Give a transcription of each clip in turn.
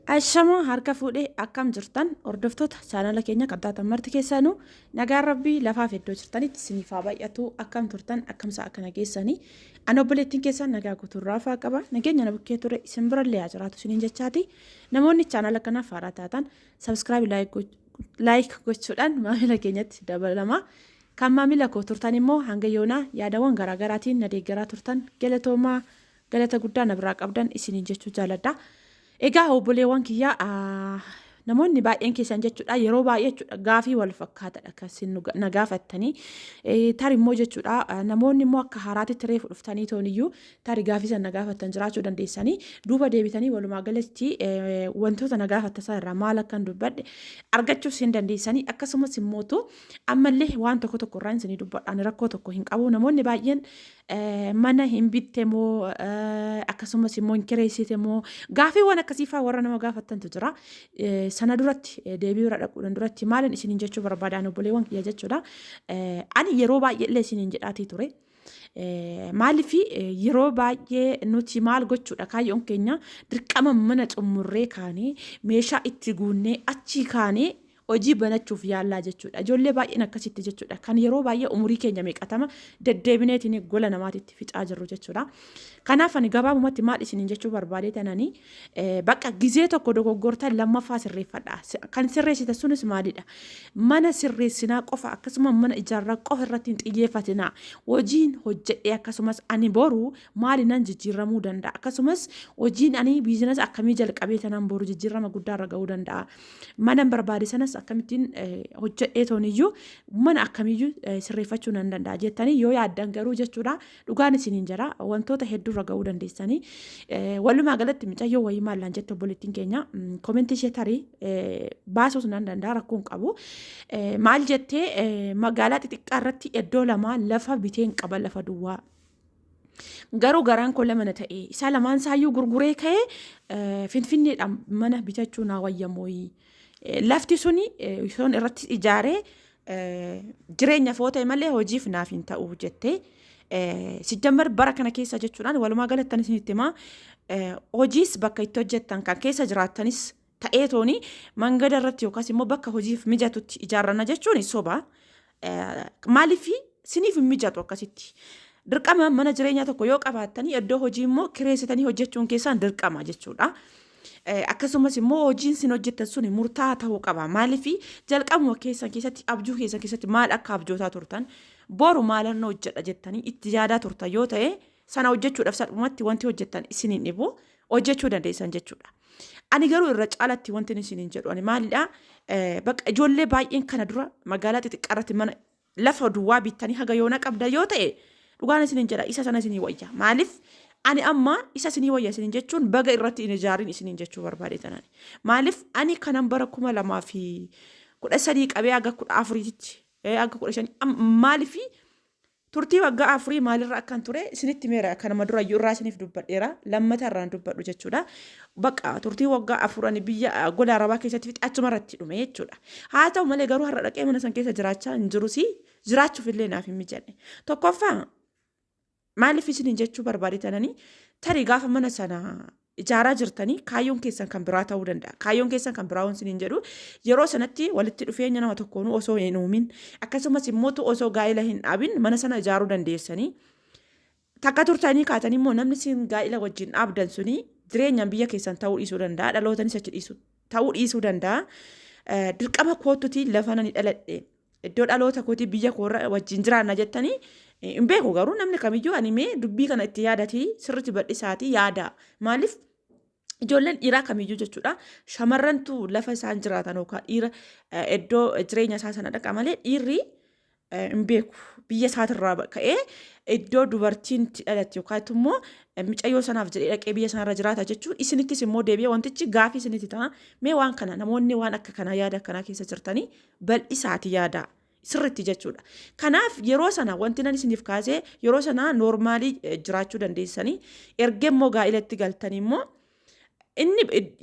Ashama harka fuudhee akkam jirtan hordoftoota chaanala keenya kan taatan marti keessanuu nagaan rabbii lafaaf iddoo jirtanitti isiniif haa baay'atu. Akkam turtan, akkam sa'a kana geessanii? Ani obboleettiin keessan nagaa guutuun raafaa qaba. Nageenya na bukkee ture isin birallee haa jiraatu isiniin jechaati. Namoonni chaanala kanaaf haaraa taatan subscribe, like gochuudhaan maamila keenyatti dabalama. Kan maamila koo turtan immoo hanga yoonaa yaadawwan garaagaraatiin na deeggaraa turtan galatoomaa, galata guddaa na biraa qabdan isiniin jechuu jaaladha. Egaa obboleewwan kiyya, namoonni baay'een keessan jechuudha yeroo baay'ee jechuudha gaafii wal fakkaatadha kan isin na gaafattanii. Tari immoo jechuudha namoonni immoo akka haaraatitti reefu dhuftanii tooniyyuu tari gaafii san na gaafattan jiraachuu dandeessanii, duuba deebitanii walumaa galatti wantoota na gaafattan sana irraa maal akkan dubbadhe argachuus hin dandeessanii. Akkasumas immootu ammallee waan tokko tokko irraa isinii dubbadha, ani rakkoo tokko hin qabu. Namoonni baay'een mana hin bitte moo, akkasumas immoo hin kireessite moo, gaafiiwwan akkasii fa'aa warra nama gaafattantu jira. Sana duratti, deebii bira dhaquudhaan duratti maalin isiniin jechuu barbaadaan obboleewwan kiyya jechuudha. Ani yeroo baay'ee illee isiniin jedhaatii ture. Maaliif yeroo baay'ee nuti maal gochuudha kaayyoon keenya? Dirqama mana xummurree kaanee, meeshaa itti guunnee achii kaanee hojii banachuuf yaallaa jechuudha. Ijoollee baay'een akkasitti jechuudha. Kan yeroo baay'ee umurii keenya meeqatama deddeebineetiin gola namaatitti fixaa jirru jechuudha. Kanaaf ani gabaabumatti maal isiniin jechuu barbaadee tananii, bakka gizee tokko dogoggortan lammaffaa sirreeffadha. Kan sirreessitan sunis maalidha? Mana sirreessinaa qofa akkasuma mana ijaarraa qofa irratti hin xiyyeeffatinaa. Hojiin hojjedhee akkasumas ani boru maalinan jijjiirramuu danda'a? Akkasumas hojiin ani biizinasa akkamii jalqabee tanaan boru jijjiirrama guddaa irra ga'uu danda'a? Manan barbaade sanas akkamittiin hojjedhee tooniyyuu mana akkamiyyuu sirreeffachuu nan danda'a jettanii yoo yaaddan garuu jechuudha, dhugaan isiniin jira, wantoota hedduurra ga'uu dandeessanii. Walumaa galatti mucayyoo wayii maallaan jette obboleettiin keenya, komentii ishee tarii baasuus nan danda'a, rakkoon qabu. Maal jettee? Magaalaa xixiqqaa irratti iddoo lama lafa biteen qaba, lafa duwwaa. Garuu garaan koo lama na ta'e. Isaa lamaan isaayyuu gurguree ka'ee Finfinneedhaan mana bitachuu naa wayyamooyi. Lafti suni sun irratti ijaaree jireenyaaf yoo ta'e malee hojiif naaf hin ta'u jettee. Sijjammar bara kana keessa jechuudhaan walumaa galattan isinitti himaa, hojiis bakka itti hojjettan kan keessa jiraattanis ta'ee tooni mangada irratti yookaas immoo bakka hojiif mijatutti ijaarranna jechuun soba. Maaliif siniif hin mijatu akkasitti? Dirqama mana jireenyaa tokko yoo qabaattanii iddoo hojii immoo kireessitanii hojjechuun keessaan dirqama jechuudha. Akkasumas immoo hojiin sin hojjettan sun murtaa'aa ta'uu qaba. Maaliif jalqabuma keessan keessatti abjuu keessan keessatti maal akka abjootaa turtan, boru maalan hojjedha jettanii itti yaadaa turtan yoo ta'e, sana hojjechuudhaaf salphumatti wanti hojjettan isin hin dhibu, hojjechuu dandeessan jechuudha. Ani garuu irra caalatti wanti isiniin jedhu ani maalidha? Bakka ijoollee baay'een kana dura magaalaa xixiqqaa irratti mana lafa duwwaa bittanii haga yoona qabda yoo ta'e, dhugaan isiniin jedha, isa sana isinii wayya. Maaliif ani amma isa isinii wayya isiniin jechuun, baga irratti hin ijaarin isiniin jechuu barbaade tanani. Maaliif ani kanan bara 2013 qabee haga 14tti, haga 15, maaliif turtii waggaa 4 maalirra akkan ture isinitti meera. Kanuma dura iyyuu irraa isiniif dubbadheera, lammata irraan dubbadhu jechuudha. Bakka turtii waggaa 4 ani biyya gola arabaa keessatti fixe achuma irratti dhume jechuudha. Haa ta'u malee garuu har'a dhaqee mana san keessa jiraachaa hin jirusi, jiraachuuf illee naaf hin mijanne. Tokkoffaa maaliif isiniin jechuu barbaade tananii, tarii gaafa mana sana ijaaraa jirtanii kaayyoon keessan kan biraa ta'uu danda'a. Kaayyoon keessan kan biraa isiniin jedhu, yeroo sanatti walitti dhufeenya nama tokkoonuu osoo hin uumin, akkasumas immoo osoo gaa'ela hin dhaabin mana sana ijaaruu dandeessanii. Takka turtanii kaatanii immoo namni isin gaa'ela wajjin dhaabdan suni jireenyaan biyya keessan ta'uu dhiisuu danda'a. Dhalootanis achi dhiisuu ta'uu dhiisuu danda'a. Dirqama koottutii lafa nani dhaladhe, iddoo dhaloota kootii, biyya koorra wajjin jiraanna jettanii hin beeku. Garuu namni kamiyyuu ani mee dubbii kana itti yaadatii sirriitti bal'isaatii yaada. Maaliif ijoolleen dhiiraa kamiyyuu jechuudha shamarrantu lafa isaan jiraatan yookaan dhiira iddoo jireenya isaa sana dhaqa malee dhiirri hin beeku. Biyya isaatirraa ka'ee iddoo dubartiin itti dhalatte yookaan immoo mucayyoo sanaaf jedhee dhaqee biyya sanarra jiraata jechuun isinittis immoo deebi'ee wantichi gaafii isinitti ta'a. Mee waan kana namoonni waan akka kanaa yaada akkanaa keessa jirtanii bal'isaati yaada sirriitti jechuudha. Kanaaf yeroo sana wanti nan isiniif kaasee, yeroo sana noormaalii jiraachuu dandeessanii, erga immoo gaa'ilatti galtanii immoo inni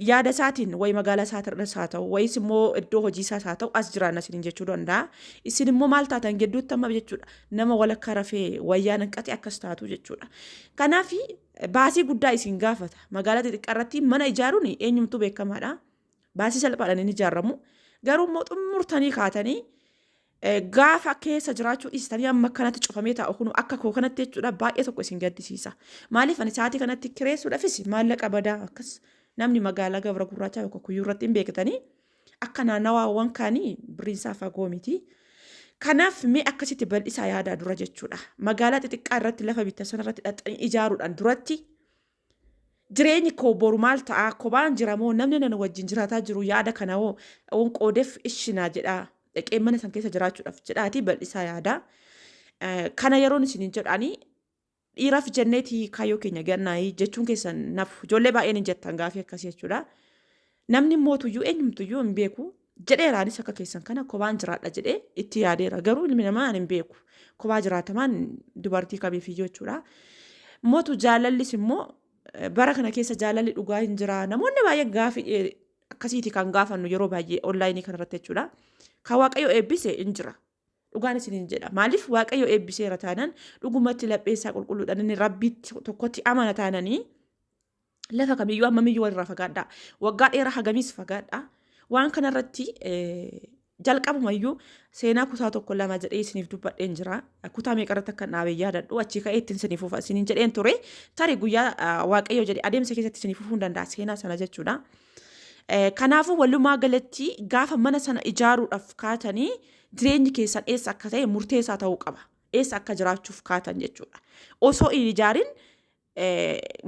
yaada isaatiin wayi magaalaa isaatirras haa ta'u, wayis immoo iddoo hojii isaas haa ta'u, as jiraanna isiniin jechuu danda'a. Isin immoo maal taatan gidduutti amma jechuudha? Nama walakkaa rafee wayyaa nanqate akkas taatu jechuudha. Kanaaf Baasii guddaa isin gaafata. Magaalaa xixiqqaa irratti mana ijaaruun eenyumtuu beekamaadha. Baasii salphaadhaan hin ijaaramu. Garuu immoo xummurtanii kaatanii gaafa keessa jiraachuu dhiistanii amma akkanatti cufamee taa'u kun akka koo kanatti jechuudha baay'ee tokko isin gaddisiisa. Maaliif ani sa'aatii kanatti kireessuudhaafis maallaqa badaa akkas namni magaalaa Gabra Gurraachaa yookaan Kuyyuu irratti hin beektanii akka naannawaawwan kaanii birriinsaa fagoo miti. Kanaaf mee akkasitti bal'isaa yaadaa dura jechuudha. Magaalaa xixiqqaa irratti lafa bittan sana irratti dhaxxanii ijaaruudhaan duratti jireenyi koo boru maal ta'a kophaan jira moo namni nan wajjin jiraataa jiru yaada kana hoo on qoodeef ishinaa jedhaa dhaqee mana san keessa jiraachuudhaaf jedhaatii bal'isaa yaadaa. Kana yeroon isiniin jedhaanii dhiiraaf jenneeti kaayyoo keenya gannaayii jechuun keessan nafu ijoollee baay'een hin jettan gaafii akkasii jechuudha. Namni mootuyyuu eenyumtuyyuu hin beeku jedheeraanis akka keessan kana kophaan jiraadha jedhee itti yaadeera garuu ilmi namaa hin beeku kophaa jiraatamaan dubartii kamiifiyyuu jechuudha. Mootu jaalallis immoo bara kana keessa jaalalli dhugaa hin jira namoonni baay'een gaafii akkasiiti kan gaafannu yeroo baay'ee onlaayinii kanarratti jechuudha. Kan Waaqayyo eebbise hin jira. Dhugaan isiniin jedha. Maaliif Waaqayyo eebbiseera taanaan dhugumatti laphee isaa qulqulluudhaan inni Rabbiitti tokkotti amana taananii lafa kamiyyuu hammamiyyuu walirraa fagaadhaa. Waggaa dheeraa hagamiis fagaadhaa. Waan kanarratti jalqabumayyuu seenaa kutaa tokko lama jedhee isiniif dubbadheen jira. Kutaa meeqarratti akka dhaabe yaadadhu achii ka'ee ittiin isiniif fufa isiniin jedheen ture. Tarii guyyaa Waaqayyo jedhe adeemsa keessatti isiniif fufuu hin danda'a seenaa sana jechuudha. Kanaafuu walumaa galatti gaafa mana sana ijaaruudhaaf kaatanii jireenyi keessan eessa akka ta'e murteessaa ta'uu qaba. Eessa akka jiraachuuf kaatan jechuudha. Osoo hin ijaarin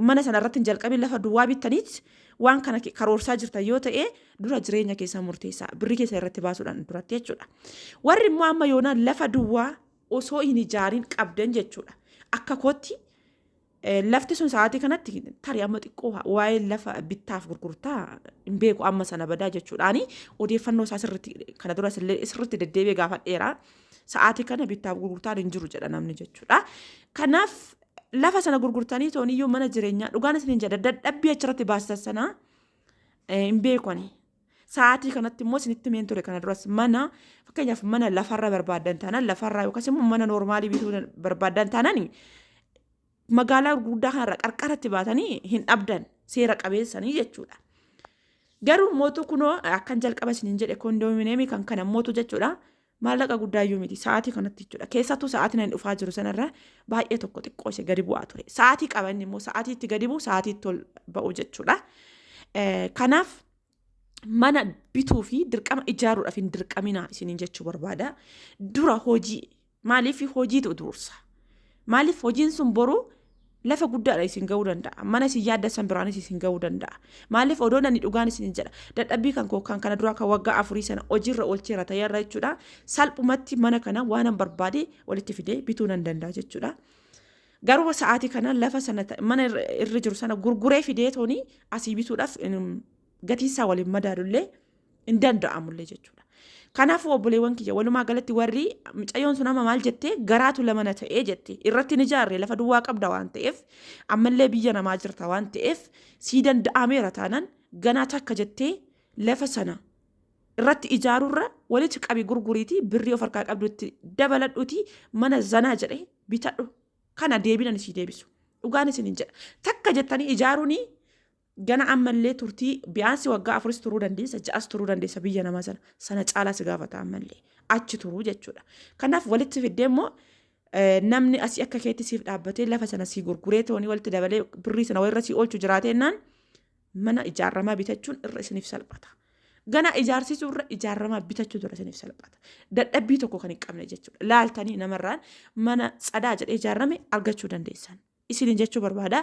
mana sana irratti hin jalqabin lafa duwwaa bittaniit waan kana karoorsaa jirtan yoo ta'e dura jireenya keessan murteessaa birrii keessan irratti baasuudhaan duratti jechuudha. Warri immoo amma yoonaa lafa duwwaa osoo hin ijaarin qabdan jechuudha. Akka kootti lafti sun sa'aatii kanatti tarii amma xiqqoo waa'ee lafa bittaaf gurgurtaa hin beeku amma sana badaa jechuudhaani odeeffannoo isaa sirriitti kana dura sirriitti deddeebi'ee gaafadheera. Sa'aatii kana bittaaf gurgurtaan hin jiru jedha namni jechuudha. Kanaaf lafa sana gurgurtanii tooniyyuu mana jireenyaa dhugaan isiniin jedha dadhabbii achirratti baasisan sana hin beeku ani. Sa'aatii kanatti immoo isinitti himeen ture kana duras mana fakkeenyaaf mana lafarra barbaaddan taanaan lafarraa yookaas immoo mana noormaalii bituu barbaaddan taanaan magaalaa gurguddaa kanarra qarqaratti baatanii hin dhabdan seera qabeessanii jechuudha. Garuu mootu kunoo akkan jalqaba isiniin jedhe koondoomineemii kan kana mootu jechuudha. Maallaqa guddaa iyyuu miti sa'aatii kanatti jechuudha. Keessattuu sa'aatiin ani dhufaa jiru sanarra baay'ee tokko xiqqoo ishee gadi bu'aa ture. Sa'aatii qaba inni immoo sa'aatii itti gadi bu'u sa'aatii itti ol ba'u jechuudha. Kanaaf mana bituu fi dirqama ijaaruudhaaf hin dirqaminaa isiniin jechuu barbaada. Dura hojii maaliif hojiitu dursa. Maaliif hojiin sun boru lafa guddaadha isin ga'uu danda'a. Mana isin yaadda san biraanis isin ga'uu danda'a. Maaliif odoon ani dhugaan isin jedha. Dadhabbii kan koo kan kana duraa kan waggaa afurii sana hojiirra oolcheera ta'eerra jechuudha. Salphumatti mana kana waanan barbaade walitti fidee bituu nan danda'a jechuudha. Garuu sa'aatii kana lafa sana mana irra jiru sana gurguree fidee tooni asii bituudhaaf gatii isaa waliin madaalullee hin danda'amullee jechuudha. Kanaafuu obboleewwan kiyya walumaa galatti warri mucayyoon sun amma maal jettee garaatu lama na ta'ee jette irratti hin ijaarre lafa duwwaa qabda waan ta'eef ammallee biyya namaa jirta waan ta'eef sii danda'ameera taanaan ganaa takka jettee lafa sana irratti ijaarurra walitti qabi gurguriitii birrii of harkaa qabdutti dabaladhuutii mana zanaa jedhee bitadhu kana deebiin sii deebisu dhugaan isiniin jedha takka jettanii ijaaruunii Gana ammallee turtii biyaansi waggaa afuris turuu dandeessa ja'as turuu dandeessa biyya namaa sana sana caalaa si gaafata ammallee achi turuu jechuudha. Kanaaf walitti fiddee immoo namni asii akka keetti siif dhaabbatee lafa sana sii gurguree toonii walitti dabalee birrii sana wayirra sii oolchu jiraateennaan mana ijaarramaa bitachuun irra isiniif salphata. Gana ijaarsisuu irra ijaarramaa bitachuu irra isiniif salphata. Dadhabbii tokko kan hin qabne jechuudha. Laaltanii namarraan mana tsadaa jedhee ijaarrame argachuu dandeessan. Isiniin jechuu barbaada.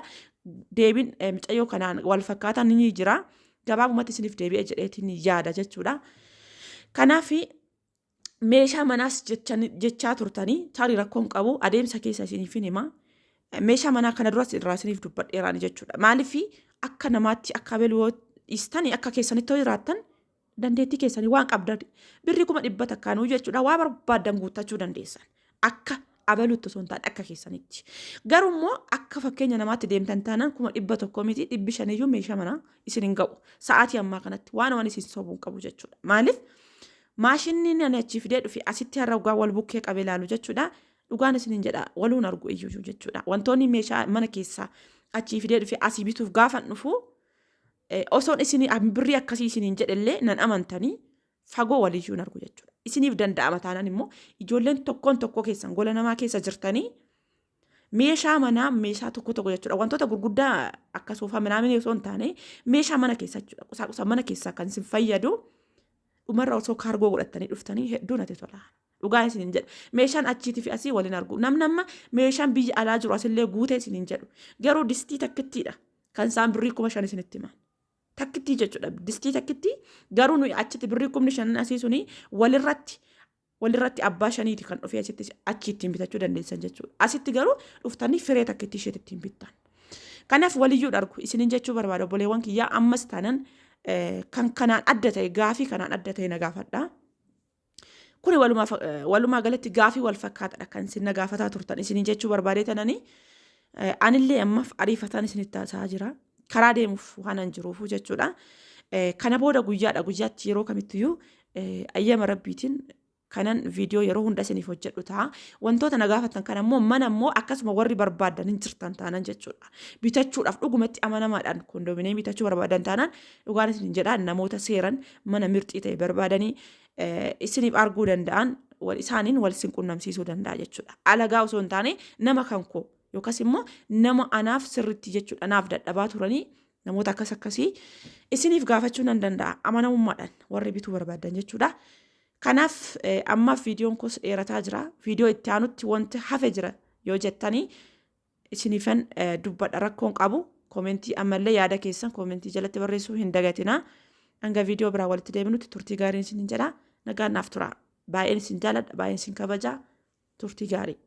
Deebiin mucayyoo kanaan wal fakkaataan ni jira. Gabaabumatti isiniif deebi'e jedheetiin yaada jechuudha. Kanaaf meeshaa manaas jechaa turtanii tarii rakkoon qabu adeemsa keessa isiniif hin hima. Meeshaa manaa kana duras irraa isiniif dubbadheeraan jechuudha. Maaliif akka namaatti akka abeluu yoo dhiistanii akka keessanitti yoo jiraattan dandeettii keessanii waan qabdan birrii 100,000 takkaanuu jechuudha waa barbaaddan guuttachuu dandeessan akka abaluutti osoo hin taane akka keessanitti. Garuu immoo akka fakkeenya namaatti deemtan taanaan 100,000 miti 500yyuu meeshaa manaa isin hin ga'u. Sa'aatii ammaa kanatti waan waan isin sobuu hin qabu jechuudha. Maaliif maashinni ani achii fidee dhufe asitti har'a dhugaa wal bukkee qabee ilaalu jechuudha. Dhugaan isiniin jedha waluun argu iyyuu jechuudha. Wantoonni meeshaa mana keessaa Achii fidee dhufee asii bituuf gaafan dhufu osoon isin birrii akkasii isiniin jedhellee nan amantanii fagoo waliyyuu hin argu jechuudha. Isiniif danda'ama taanaan immoo ijoolleen tokkoon tokkoo keessan gola namaa keessa jirtanii meeshaa manaa meeshaa tokko tokko jechuudha. Wantoota gurguddaa akka soofaa minaaminii osoo hin taane meeshaa mana keessa jechuudha. Qusaqusa mana keessaa kan isin fayyadu dhumarra osoo kaargoo godhattanii dhuftanii hedduu natti tola. Dhugaa isiniin jedha. Meeshaan achiitii fi asii waliin argu. Namni amma meeshaan biyya alaa jiru asillee guutee isiniin jedhu. Garuu distii takkittiidha. Kan isaan birrii 5000 isinitti himan. Takkittii jechuudha. Distii takkittii garuu nuyi achitti birrii 50,000 asii suni walirratti walirratti abbaa shaniiti kan dhufee achitti achi ittiin bitachuu dandeessan jechuudha. Asitti garuu dhuftanii firee takkittii isheetti ittiin bittan. Kanaaf waliyyuu dhargu isinin jechuu barbaada obboleewwan kiyyaa ammas taanan kan kanaan adda ta'e gaafii kanaan adda ta'e na gaafadha. Kuni walumaa galatti gaafii wal fakkaataadha kan isin na gaafataa turtan isinin jechuu barbaadee tananii anillee ammaaf ariifataan isinitti haasa'aa jira. Karaa deemuuf waan an jiruufu jechuudha. Kana booda guyyaadha guyyaatti yeroo kamittiyyuu ayyama rabbiitiin kanan viidiyoo yeroo hunda isiniif hojjedhu ta'a. Wantoota na gaafattan kana immoo mana immoo akkasuma warri barbaaddan hin jirtan taanan jechuudha. Bitachuudhaaf dhugumatti amanamaadhaan kondominee bitachuu barbaadan taanaan dhugaan isin jedha namoota seeran mana mirxii ta'e barbaadanii isiniif arguu danda'an wal isaaniin wal isin qunnamsiisuu danda'a jechuudha. Alagaa osoo hin taane nama kan koo yookaas immoo nama anaaf sirriitti jechuudha naaf dadhabaa turanii namoota akkas akkasii isiniif gaafachuu nan danda'a amanamummaadhaan warri bituu barbaadan jechuudha. Kanaaf ammaaf viidiyoon koos dheerataa jira. Viidiyoo itti aanutti wanti hafe jira yoo jettanii isiniifan dubbadha rakkoon qabu. Koomentii ammallee yaada keessan koomentii jalatti barreessuu hin dagatinaa. Hanga viidiyoo biraa walitti deebinutti turtii gaariin isinin jedha. Nagaan naaf tura. Baay'een isin jaaladha, baay'een isin kabaja. Turtii gaarii.